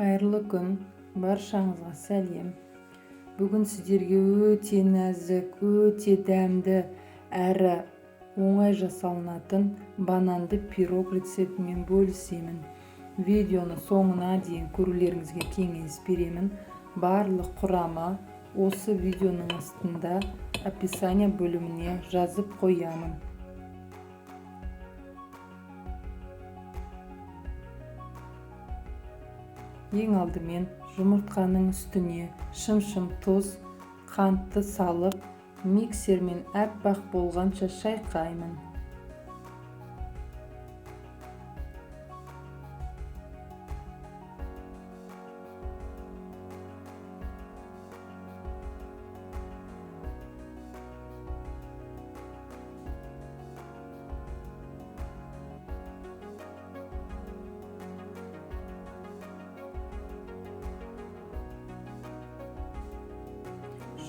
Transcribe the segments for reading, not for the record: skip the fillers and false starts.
Қайырлы күн, баршаңызға сәлем. Бүгін сіздерге өте нәзік, өте дәмді әрі оңай жасалынатын бананды пирог рецептімен бөлісемін. Видеоны соңына дейін көрулеріңізге кеңес беремін. Барлық құрамы осы видеоның астында описание бөліміне жазып қоямын. Ең алдымен жұмыртқаның үстіне шым-шым тұз, қантты салып, миксермен аппақ болғанша шайқаймын.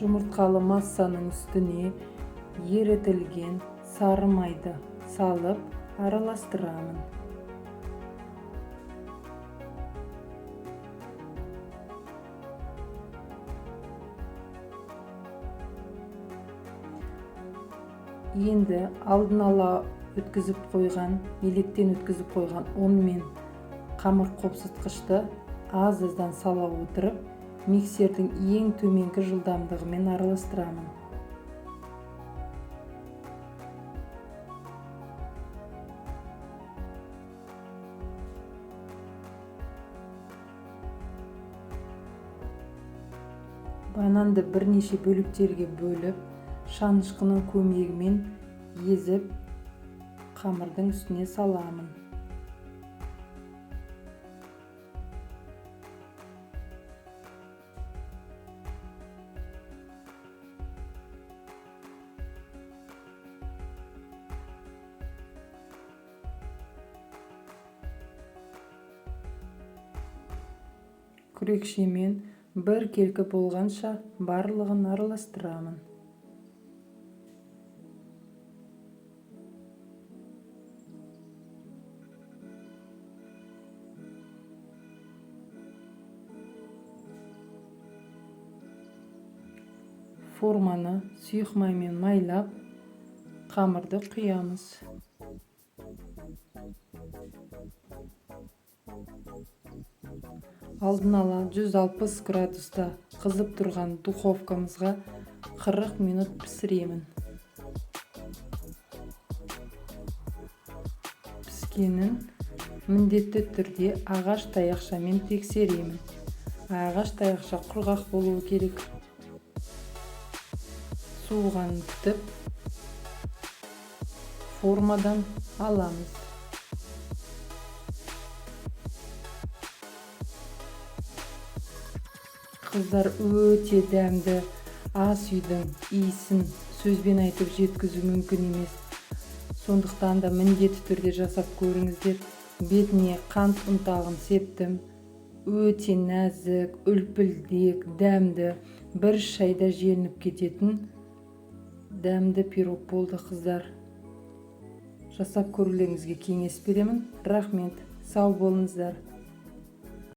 Жұмыртқалы массаның үстіне ерітілген сары майды салып араластырамын. Енді алдын ала өткізіп қойған, електен өткізіп қойған ұн мен қамыр қопсытқышты аз-аздан сала отырып, миксердің ең төменгі жылдамдығымен араластырамын. Бананды бірнеше бөліктерге бөліп, шанышқының көмегімен езіп, қамырдың үстіне саламын. Күрекшемен біркелкі болғанша барлығын араластырамын. Форманы сұйық маймен майлап, қамырды құямыз. Алдын ала 160 градуста қызып тұрған духовкамызға 40 минут пісіремін. Піскенін міндетті түрде ағаш таяқшамен тексеремін. Ағаш таяқша құрғақ болуы керек. Суығанын күтіп, формадан аламыз. Қыздар, өте дәмді ас үйдің иісін сөзбен айтып жеткізу мүмкін емес. Сондықтан да міндетті түрде жасап көріңіздер. Бетіне қант ұнтағын септім. Өте нәзік, үлпілдек, дәмді, бір шайда желініп кететін дәмді пирог болды, қыздар. Жасап көрулеріңізге кеңес беремін. Рахмет, сау болыңыздар.